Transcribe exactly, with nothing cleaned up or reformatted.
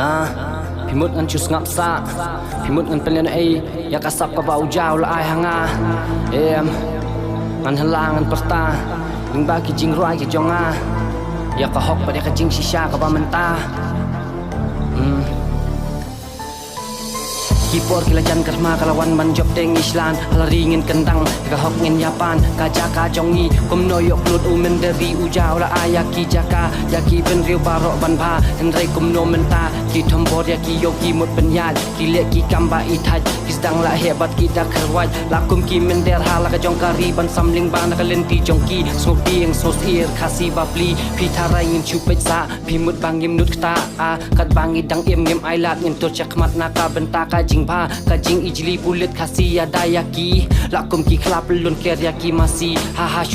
Ah, phi mut ngan shu sngap sah, phi mut ngan pynlehnohei ïa ka sap kaba u ja u la ai ha nga. Em, ngan hela ngan pyrta lyngba ki jingrwai ki jong nga ïa ka hok bad ïa ka jingshisha kaba mynta. Hmm. Ki por ki la jan kyrma ka la wan ban jop teng i shlad, ha la ri ngin kyndang, ka hok ngin ïa pan, ka jaka jong ngi kumno ïoh klut, u mynder ri u ja u la ai ïa ki jaka ïa ki bynriew baroh ban bha. Hynrei kumno mynta ki thombor ïa ki ïoh ki mut pynïaid, ki leh ki kam ba i thait, ki sdang la heh bad ki da kyrwat, la kum ki mynder ha la ka jong ka ri ban samling ba na ka lynti jong ki. Sngewbha ïeng sngewsyier Khasi bapli, phi tharai ngim shu peit sah, phi mut ba ngim nud kata, ah, katba ngi dang im ngim ailad, ngin tur shakhmat na ka bynta ka jingbha, ka jingijli pulit Khasi ïada ïa ki, la kum ki khlap lun ker ïa ki masi, ha ha shu